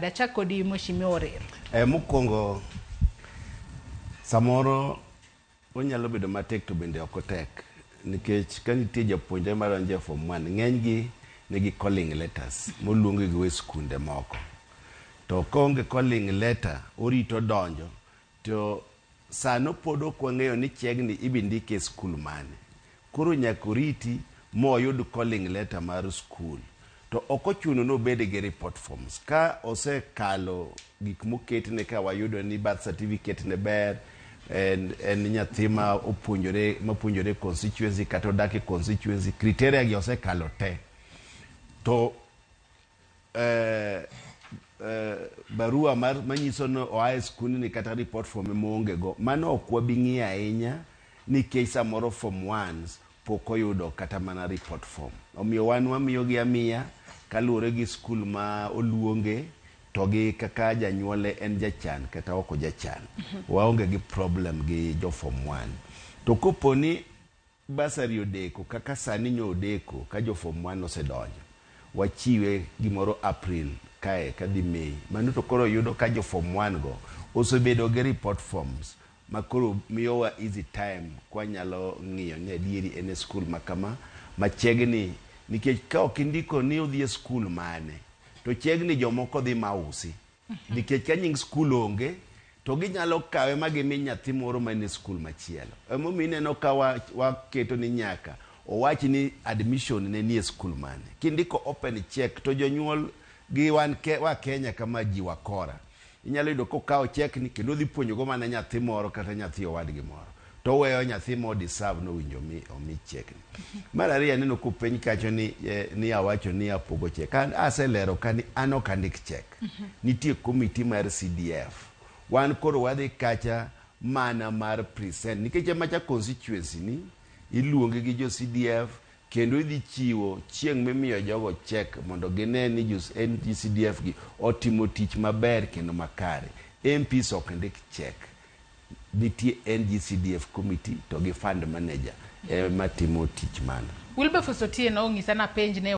Achak kodi, Mheshimiwa Orir. Mokwongo, samoro onyalo bedo matek to bende ok otek, nikech ka nitie japuonjre madonjo e form 1, ng'eny gi nigi calling letters moluongi go e skunde moko. To koonge calling letter, orito donjo to sano pod ok wang'eyo ni chiegni ibi ndike e skul mane. Koro nyaka oriti moyud calling letter mar skul. To ok ochuno ni obed gi report forms. Ka osekalo gik moketne, ka wayudo ni birth certificate ne ber, en nyathi ma opuonjore, mapuonjore constituency kata odak e constituency, criteria gi osekalo te, to barua mar manyiso ni oa e skundni kata report form ema go, mano ok wabi ng'iyo ahinya, nikech samoro form ones pok oyudo kata mana report form. Omiyo wan wamiyogi amiya kaluwore gi skul ma oluonge to gi kaka janyuole en jachan kata ok ojachan. Waonge gi problem gi jo form 1. To kopo ni bursary odeko kaka sani nyo odeko ka jo form 1 osedonjo, wachiwe gimoro April kae kadhi May, mano to koro yudo ka jo form 1 go osebedo gi report forms, ma koro miyowa easy time kwanyalo ng'iyo ni adieri en e skul ma kama machiegni, nikech ka ok indiko ni odhi e skul mane, to chiegni jomoko dhi mausi, nikech ka nying skul onge to ginyalo kawe ma gimi nyathi moro man e skul machielo. Emomiyo ineno ka waketo ni nyaka owach ni admission ne nie skul mane. Kindiko open check to jonyuol gi wan ke, wa Kenya kama ji wakora, inyalo yudo kokawo check ni kendo odhi puonjogo mana nyathi moro kata nyathi owadgi moro, to oweyo nyathi mo deserve nowinjo mi omi check ni. Mar ariyo, aneno kopenj kacho ni, ni awacho ni apogo check. An aselero ka ni an ok andik check. Nitie committee mar CDF. Wan koro wadhi kacha mana mar present, nikech emacha constituency ni iluongi gi jo CDF kendo idhi chiwo chieng' mimiyo jogo check mondo gine ni jo NGCDF gi otimo tich maber kendo makare. MPs ok ndik check. Nitie NGCDF committee to gi fund manager ema timo tich mano. Wilberforce Otieno onyisa napenj ne.